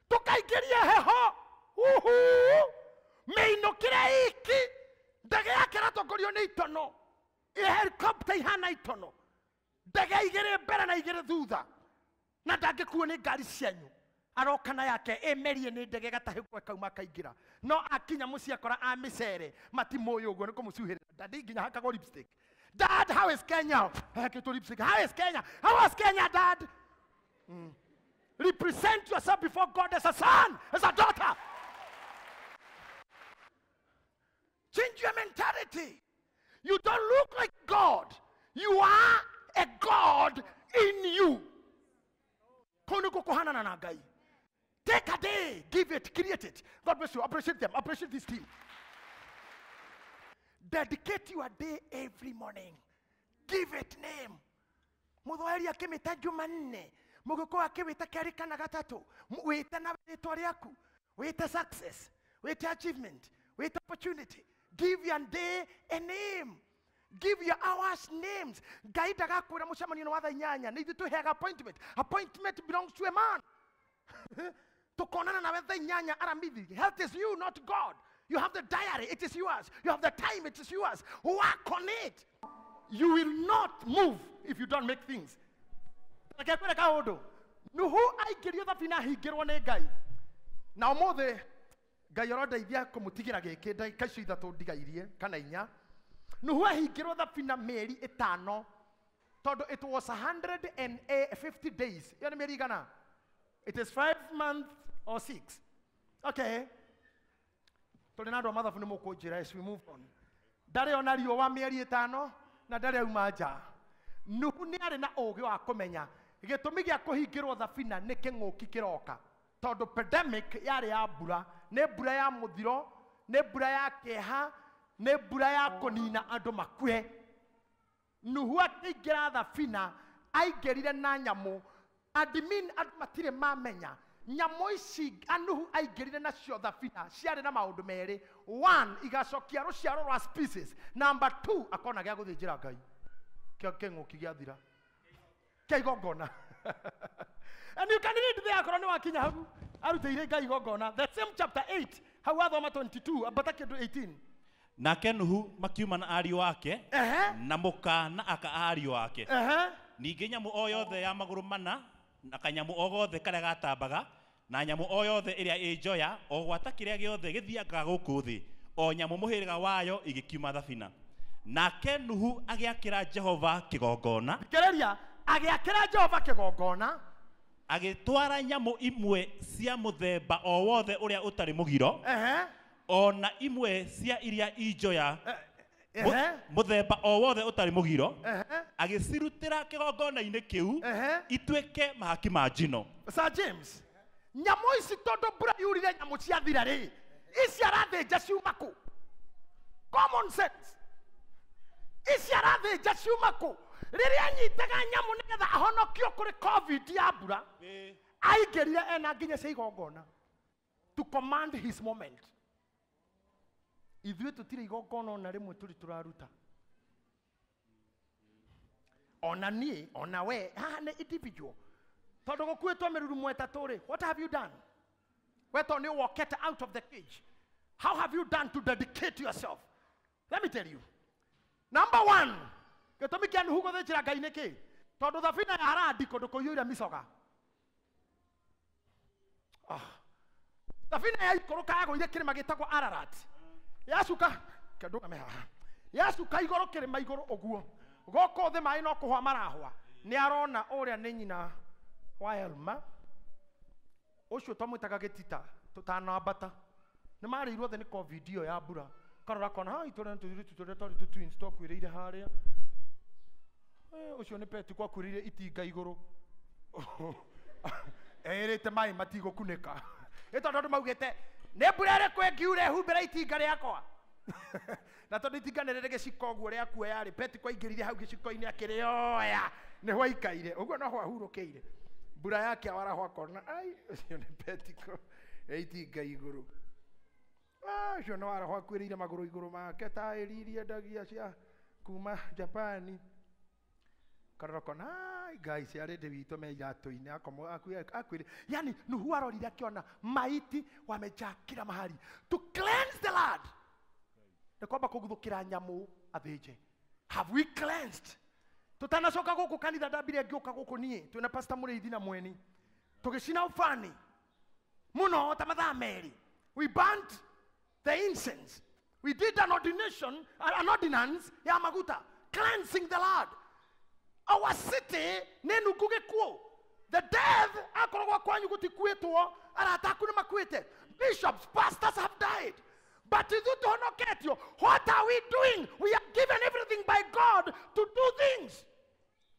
tukaingĩria heho uhu mĩinũkĩre iki ndege yake ĩratongorio nĩ itono helicopter ihana itono ndege igĩrĩ mbere na igĩrĩ thutha na ndangĩkuo nĩ ngari cianyu aroka na yake ĩmerie nĩ ndege gatahĩgwo kauma kaingĩra no akinya mũciĩ akora a mĩcere matimũĩ ũguo nĩ kũmũcuhĩrĩra dadi nginya hakagwo lipstick. Dad, how is Kenya? Hakĩtwo lipstick. How is Kenya? How was Kenya, Dad? Represent yourself before God as a son, as a daughter. Change your mentality. You don't look like God. You are a God in you. Take a day, give it, create it. God bless you. Appreciate them. Appreciate this team. Dedicate your day every morning. Give it name. Muthweri akimita Jumanne. Mũgĩkũyũ akĩwĩta kerĩ kana gatatũ. Wĩte na rĩtwa rĩaku. Wĩte success. Wĩte achievement. Wĩte opportunity. Give your day a name. Give your hours names. Ngai ndagakwĩra mũcemanio wa thaa inyanya. Nĩ ithuĩ tũheaga appointment. Appointment belongs to a man. Tukonana nawe thaa inyanya aramithi. Health is you, not God. You have the diary, it is yours. You have the time, it is yours. Work on it. You will not move if you don't make things. Reke kaũndũ. Nuhu aingĩrio thabina ahingĩrwo nĩ Ngai. Na ũmũthĩ Ngai arondeithia kũmũtigĩra gĩkĩ ndagĩka icio ithatũ ndigairie kana inya. Nuhu ahingĩrwo thabina mĩeri ĩtano tondũ it was 150 days. Ĩyo nĩ mĩeri igana? It is 5 months or 6. Okay. Tũrĩ na andũ a mathabu nĩ mũkũnjĩra as we move on. Ndarĩ ona riũa mĩeri ĩtano na ndarĩ auma nja. Nuhu nĩ arĩ na ũũgĩ wa kũmenya gĩtũmi gĩa kũhingĩrwo thabina nĩ kĩng'ũki kĩroka tondũ pandemic yarĩ ya mbura, nĩ mbura ya mũthiro, nĩ mbura ya kĩeha, nĩ mbura ya kũnina andũ makue. Nuhu akĩingĩra thabina aingĩrire na nyamũ. Admin andũ matirĩ mamenya nyamũ ici Nuhu aingĩrire nacio thabina ciarĩ na maũndũ merĩ. One, igacokia rũciaro rwa species. Number two, akona gĩa gũthĩnjĩra Ngai kĩa kĩng'ũki gĩathira kĩa igongona. And you can read there akorwo nĩ wakinya hau arutĩire Ngai igongona. The same chapter 8 hau athoma 22 ambata kĩndũ 18. Nake Nuhu makiuma na ariũ ake na mũka na aka ariũ ake. Ningĩ nyamũ o yothe ya magũrũ mana na kanyamũ o gothe karĩa gatambaga na nyamũ o yothe ĩrĩa ĩ njoya o gwata kĩrĩa gĩothe gĩthiangaga gũkũ thĩ o nyamũ mũhĩrĩga wayo igĩkiuma thabina. Nake Nuhu agĩakĩra Jehova kĩgongona. Thikĩrĩria, agĩakĩra Jehova kĩgongona agĩtwara nyamũ imwe cia mũthemba o wothe ũrĩa ũtarĩ mũgiro o na imwe cia iria i njoya mũthemba o wothe ũtarĩ mũgiro agĩcirutĩra kĩgongona-inĩ kĩu ituĩke mahaki ma njino. Sir James, nyamũ ici tondũ mbura yurire nyamũ ciathira rĩ, ici arathĩnja ciuma kũ? Common sense. Ici arathĩnja ciuma kũ? Rĩrĩa anyitaga nyamũ nĩgetha ahonokio kũrĩ COVID ya mbura, aingĩrire ena nginya cia igongona to command his moment. Ithuĩ tũtirĩ igongona ona rĩmwe tũrĩ tũraruta. Ona niĩ, ona we, haha nĩ individual. Tondũ gũkuĩtwo mĩrurumo ĩtatũ rĩ, what have you done? We tondũ nĩ walked out of the cage. How have you done to dedicate yourself? Let me tell you. Number one, gĩtũmi kĩa Nuhu gũthĩnjĩra Ngai nĩ kĩ? Tondũ thabina ya Aradi kũndũ kũiyũire mĩcoga. Thabina ya ikũrũka yagũire kĩrĩma gĩtagwo Ararat. Yacuka, kĩndũgame haha. Yacuka igũrũ kĩrĩma igũrũ ũguo. Gũkũ thĩ maĩ no kũhwa marahwa. Nĩ arona ũrĩa nĩ nyina wa Elma. Ũcio twamwĩtaga gĩtita tũtanambata. Nĩ marĩirwo thĩ nĩ COVID ĩyo ya mbura. Karora kona ha itũra tũirĩtu tũrĩa twarĩ tũ twins twakuĩrĩire harĩa. Ũcio nĩ peti kwakurire itinga igũrũ. Erĩte maĩ matigũkunĩka. Ĩ tondũ andũ maugĩte nĩ mbura ĩrĩkũ ĩngiura ĩhumbĩre itinga rĩakwa. Na tondũ itinga nĩ rĩrĩ gĩciko ũguo rĩakuoya rĩ, peti kwaingĩrire hau gĩciko-inĩ akĩrĩoya nĩho aikaire ũguo noho ahurũkĩire. Mbura yake awaraho akona ai ũcio nĩ petiko itinga igũrũ. Ũcio nĩ waraho akuĩrĩire magũrũ igũrũ make taĩri iria endagia cia kuma Japani. Karora kona ai guys arĩ witũ me iratũ-inĩ akomo akuĩrĩ. Yani Nuhu arorire akiona maiti wamejaa kila mahali. To cleanse the land. Nĩ kwamba kũguthũkĩra nyamũ athĩnje. Have we cleansed? Tutanacoka gũkũ kanitha ndambire ngĩũka gũkũ niĩ twĩna pastor Mũrĩithi na Mweni tũgĩcina ũbani mũno ta mathaa merĩ. We burnt the incense. We did an ordination, an ordinance ya maguta, cleansing the land. Our city nĩ nungu gĩkuũ. The death akoragwo kwanyu gũtikuĩtwo, arata aku nĩ makuĩte. Bishops, pastors have died. But ithuĩ tũhonoketio. What are we doing? We are given everything by God to do things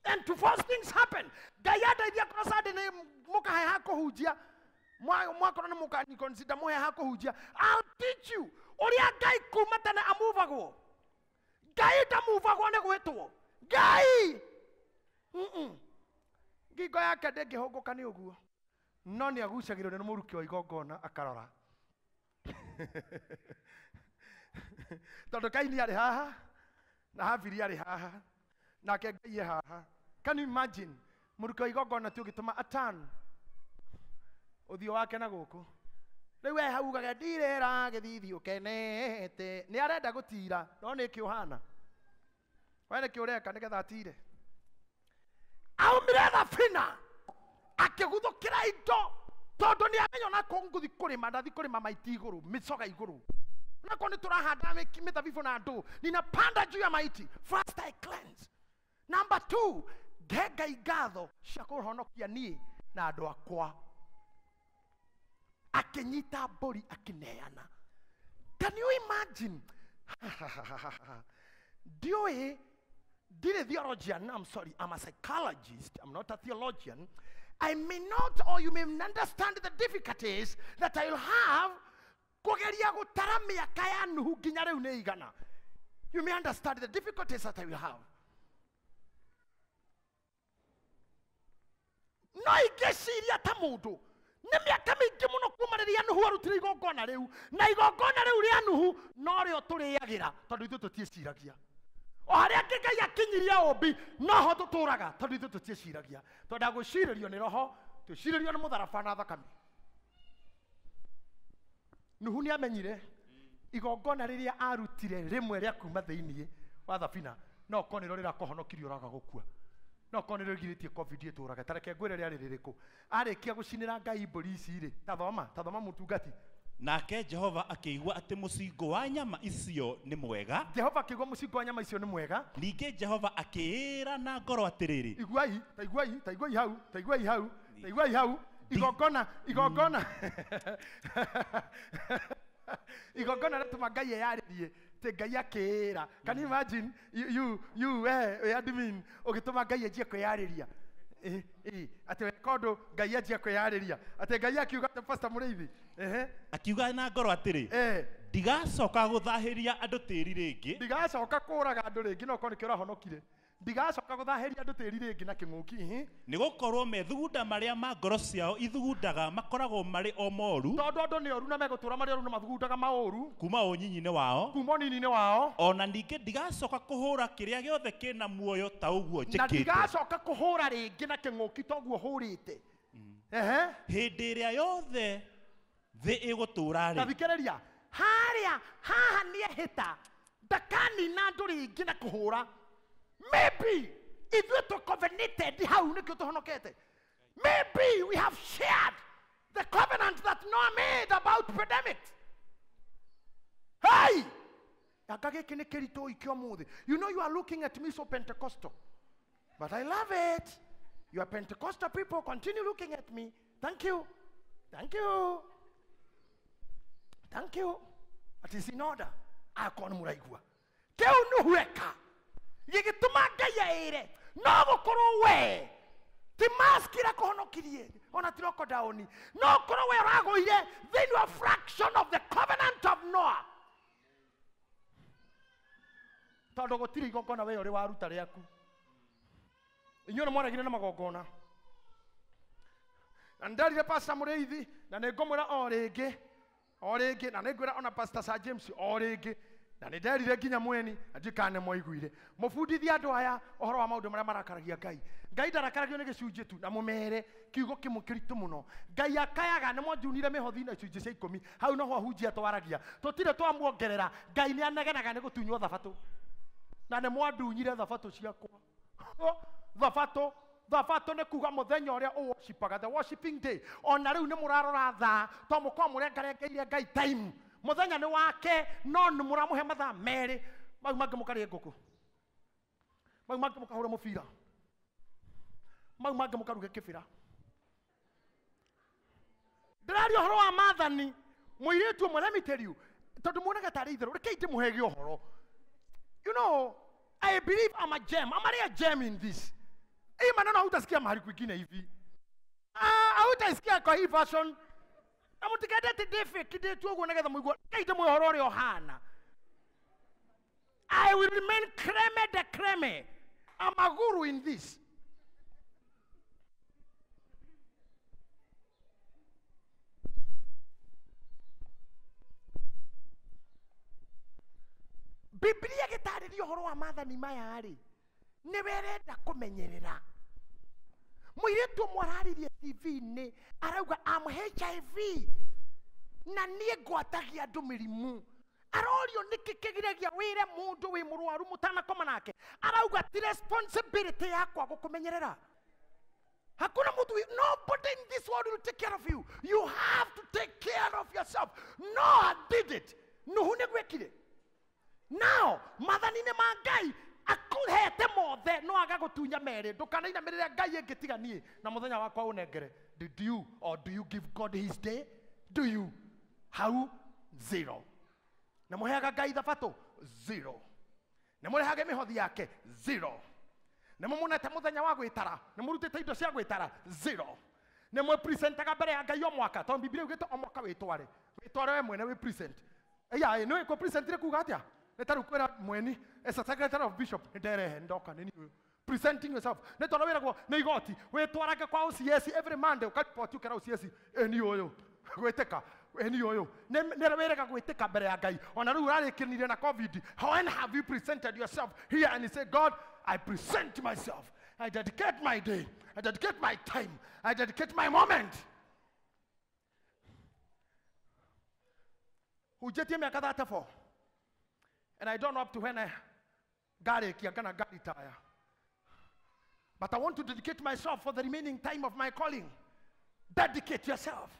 and to force things happen. Ngai andeithia korwo Sunday nĩ mũkahe ha kũhunjia, mwakorwo nĩ mũkani consider mũhe ha kũhunjia. I'll teach you ũrĩa Ngai kuma tene amuvagwo. Ngai ndamuvagwo nĩ gwĩtwo. Ngai ngingo yake ndĩngĩhũngũka nĩ ũguo, no nĩ agucagĩrĩrio nĩ mũrukĩ wa igongona akarora. Tondũ Kaini arĩ haha na Habili arĩ haha nake Ngai e haha. Can you imagine mũrukĩ wa igongona ti ũgĩtũma atan ũthiũ wake na gũkũ rĩu we hau ugaga ndirĩra gĩthithi ũkenete. Nĩ arenda gũtira no nĩ kĩ ũhana we nĩkĩ ũreka nĩgetha atire. Aumire thabina akĩguthũkĩra indo tondũ nĩ amenya ona korwo ngũthi kũrĩma ndathi kũrĩma maiti igũrũ mĩcoga igũrũ onakorwo nĩ tũrahanda mĩthabibũ na ndũ ninapanda juu ya maiti. First I cleanse. Number two, nge Ngai ngatho cia kũhonokia niĩ na andũ akwa. Akĩnyita mbũri akĩneana. Can you imagine? Ndiũĩ ndirĩ theologian, I'm sorry, I'm a psychologist, I'm not a theologian. I may not, or you may understand the difficulties that I will have kugeria gũtara mĩaka ya Nuhu nginya rĩu nĩ igana. You may understand the difficulties that I will have. No ingĩciria ta mũndũ nĩ mĩaka mĩingĩ mũno kuma rĩrĩa Nuhu arutire igongona rĩu, na igongona rĩu rĩa Nuhu norĩo tũrĩagĩra tondũ ithuĩ tũtiĩciragia. O harĩa Ngai akinyirie ũmbi noho tũtũraga tondũ ithuĩ tũtiĩciragia. Twendaga gwĩcirĩrio nĩ roho, twĩcirĩrio nĩ mũtharaba na thakame. Nuhu nĩ amenyire igongona rĩrĩa arutire rĩmwe rĩa kuma thĩinĩ wa thabina no korwo nĩrĩo rĩrakũhonokirie ũraga gũkua, no korwo nĩrĩo rĩgirĩtie COVID ĩtũrage. Ta reke ngwĩre rĩarĩ rĩrĩkũ. Arĩkia gũcinĩra Ngai mbũri ici rĩ, tathoma tathoma mũtungati. Nake Jehova akĩigua atĩ mũcingo wa nyama icio nĩ mwega. Jehova akĩigua mũcingo wa nyama icio nĩ mwega. Ningĩ Jehova akĩĩra na ngoro atĩrĩrĩ, iguai taiguai taiguai hau taiguai hau taiguai hau igongona igongona igongona rĩtũma Ngai eyarĩrie tĩ Ngai akĩĩra. Can you imagine you admin ũgĩtũma Ngai anjie kwĩyarĩria atĩ weka ũndũ Ngai anjie kwĩyarĩria atĩ Ngai akiuga atĩ Pastor Mũrĩithi akiuga na ngoro atĩrĩ, ndigacoka gũthahĩria andũ tĩri rĩngĩ, ndigacoka kũraga andũ rĩngĩ, no korwo nĩkĩo ũrahonokire. Ndigacoka gũthahĩria andũ tĩri rĩngĩ na kĩng'ũki, nĩgũkorwo methugunda marĩa ma ngoro ciao ithugundaga makoragwo marĩ o moru, tondũ andũ nĩ oru na megũtũra marĩ oru na mathugundaga maũru kuma ũnyinyi-inĩ wao, kuma ũnini-inĩ wao. Ona ningĩ ndigacoka kũhũra kĩrĩa gĩothe kĩna muoyo ta ũguo njĩkĩte, na ndigacoka kũhũra rĩngĩ na kĩng'ũki ta ũguo hũrĩte. Hĩndĩ ĩrĩa yothe thĩ ĩgũtũũra rĩ, tathikĩrĩria harĩa haha nĩehĩta ndakanina andũ rĩngĩ na kũhũra. Maybe ithuĩ tũ covenanted hau nĩkĩo tũhonokete. Maybe we have shared the covenant that Noah made about pandemic. Hey! Anga gĩkĩ nĩ kĩritũ ikĩ ũmũthĩ. You know you are looking at me so Pentecostal, but I love it. You are Pentecostal people, continue looking at me. Thank you. Thank you. Thank you. But it's in order. Akorwo nĩ mũraigua. Kĩu Nuhu eka gĩgĩtũma Ngai aĩre No gũkorwo we ti mask ĩrakũhonokirie ona ti lockdown, no ũkorwo we ũragũire thĩinĩ wa fraction of the covenant of Noah, tondũ gũtirĩ igongona we ũrĩ waruta rĩaku. Inyuĩ nĩ mwaregire na magongona, na nĩnderire Pastor Mũrĩithi, na nĩngũmwĩra o rĩngĩ o rĩngĩ, na nĩngwĩra ona Pastor Sir James o rĩngĩ, na nĩnderire nginya mweni, na ndiũĩ kana nĩmwaiguire. Mũbundithie andũ aya ũhoro wa maũndũ marĩa marakaragia Ngai. Ngai ndaраkaragio nĩ gĩcunjĩ tu, na mũmere kiugo kĩmwe kĩritũ mũno. Ngai akayaga, nĩ mwanjunire mĩhothi na icunjĩ cia 10, hau noho ahunjia twaragia, tũtirĩ twamuongerera. Ngai nĩ anegenaga nĩ gũtunywo thabatũ, na nĩ mwandunyire thabatũ ciakwa. Thabatũ, thabatũ nĩ kuga mũthenya ũrĩa ũworshipaga, the worshiping day. Ona rĩu nĩ mũrarora thaa, to mũkorwo mũrengarengeire Ngai time. Mũthenya nĩ wake, no nĩ mũramũhe mathaa merĩ, mau mangĩ mũkarĩe ngũkũ, mau mangĩ mũkahũre mũbira, mau mangĩ mũkaruge kĩbĩra. Ndĩraria ũhoro wa maathani. Mũirĩtu ũmwe, let me tell you, tondũ muonaga tarĩ itherũ, rekei ndĩmũhege ũhoro. You know, I believe I'm a gem. I'm a real gem in this. Hii maneno hautasikia mahali kwingine hivi. Hautaisikia kwa hii version. Na mũtikende atĩ ndĩ fake, ndĩ tu ũguo nĩgetha mũigue. Rekei ndĩmũhe ũhoro ũrĩa ũhana. I will remain creme de creme. I'm a guru in this. Biblia gĩtarĩria ũhoro wa maathani maya rĩ, nĩwe ĩrenda kũmenyerera. Mũirĩtu ũmwe araririe TV-inĩ, arauga am HIV na niĩ ngwatagia andũ mĩrimũ. Arorio nĩkĩ kĩgiragia wĩre mũndũ wĩ mũrwaru mũtanakoma nake, arauga ti responsibility yakwa gũkũmenyerera. Hakuna mtu, nobody in this world will take care of you. You have to take care of yourself. Noah did it. Nuhu nĩgwĩkire. Now, maathani-inĩ ma Ngai akũhete mothe, no aga gũtunya merĩ. Ndũkanainamĩrĩre Ngai ĩngĩ tiga niĩ, na mũthenya wakwa ũnengere. Did you or do you give God his day? Do you? Hau? Zero. Na mũheaga Ngai thabatũ? Zero. Na mũrehage mĩhothi yake? Zero. Na mũmunete mũthenya wa gwĩtara? Na mũrutĩte indo cia gwĩtara? Zero. Na mwĩpresentaga mbere ya Ngai o mwaka, tondũ Biblia yugĩte o mwaka wĩtware. Wĩtware we mwene wĩpresent. Ĩya, nĩ wĩkũpresentire kuga atĩa? Nĩ ta rĩu kwĩra mweni, as a secretary of bishop, nĩ nderehe, ndoka, nĩ niĩ. Presenting yourself. Nĩ tondũ wĩragwo nĩ igoti, wĩtwarage kwa OCS every Monday, ũkaripoti ũkera OCS, ĩ niĩ ũyũ, gwĩtĩka, ĩ niĩ ũyũ. Nĩ wĩrega gwĩtĩka mbere ya Ngai. Ona rĩu ũrarĩkĩrire na COVID, when have you presented yourself here and you say, God, I present myself. I dedicate my day. I dedicate my time. I dedicate my moment. Hujĩtie mĩaka 34. And I don't know up to when I ngarĩkia kana ngaritaya. But I want to dedicate myself for the remaining time of my calling. Dedicate yourself.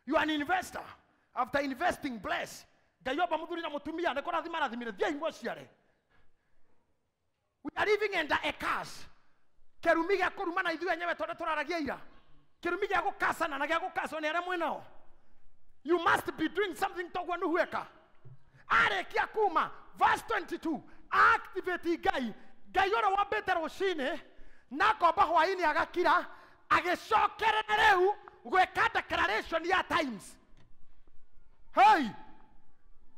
You are an investor. After investing, bless. Ngai omba mũthuri na mũtumia, nĩ kũrathima arathimire. Thiĩi mũciare. We are living under a curse. Kĩrumi gĩa kũruma na ithuĩ enyewe tondũ tũraragia ira. Kĩrumi gĩa gũkacana na gĩa gũkacwo nĩ arĩa mwĩnao. You must be doing something toguo Nuhu eka. Arĩkia kuma verse 22, activate Ngai. Ngai ũrĩa wambĩte rũcinĩ na akomba hwaĩ-inĩ agakira, agĩcokerera rĩu gwĩka declaration ya times. Hey!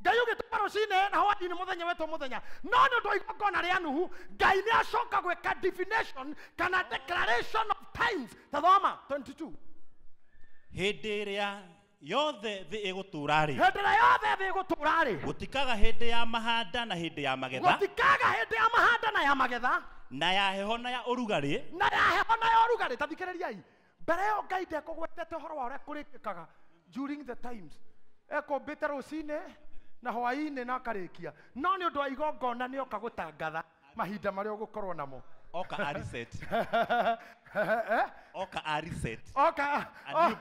Ngai ũgĩtũma rũcinĩ na hwaĩ-inĩ mũthenya wetwo mũthenya. No nĩ ũndũ wa igongona rĩa Nuhu, Ngai nĩ acoka gwĩka definition kana declaration of times. Ta thoma 22. Hĩndĩ ĩrĩa yothe thĩ ĩgũtũũra rĩ, Hĩndĩ ĩrĩa yothe thĩ ĩgũtũũra rĩ, gũtikaga hĩndĩ ya mahanda na hĩndĩ ya magetha, gũtikaga hĩndĩ ya mahanda na ya magetha, na ya heho na ya ũrugarĩ, na ya heho na ya ũrugarĩ. Ta thikĩrĩriai, mbere ĩyo Ngai ndekũgwetete ũhoro wa ũrĩa kũrĩkĩkaga during the times. Ekũmbĩte rũcinĩ na hwaĩ-inĩ na akarĩkia, no nĩ ũndũ wa igongona nĩ oka gũtangatha mahinda marĩa ũgũkorwo namo. Oka a reset. Oka a reset. Oka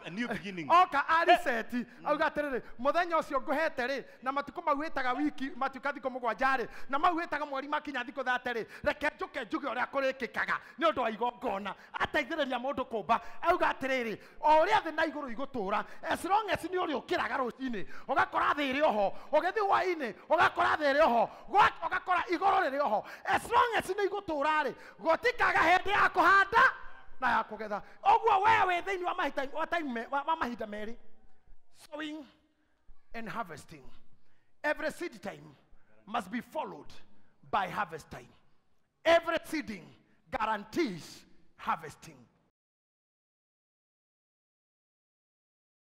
A new beginning. Oka a reset. Auga atĩrĩrĩ, mũthenya ũcio ngũhete rĩ, na matukũ mau wĩtaga wiki matuĩka thikũ mũgwanja rĩ, na mau wĩtaga mweri makinya thikũ 30 rĩ, reke njũke njuge ũrĩa kũrĩkĩkaga nĩ ũndũ wa igongona. Ateithĩrĩria mũndũ kũmba. Auga atĩrĩrĩ, o ũrĩa thĩ na igũrũ igũtũra, as long as nĩ ũrĩ ũkĩraga rũcinĩ, ũgakora thĩ ĩrĩ oho, ũgĩthiĩ hwaĩ-inĩ, ũgakora thĩ ĩrĩ oho, gwaka ũgakora igũrũ rĩrĩ oho. As long as nĩ igũtũra rĩ, gũtikaga hĩndĩ ya kũhanda na ya kũgetha. Ũguo we wĩ thĩinĩ wa mahinda, wa time, wa mahinda merĩ, sowing and harvesting. Every seed time must be followed by harvest time. Every seeding guarantees harvesting.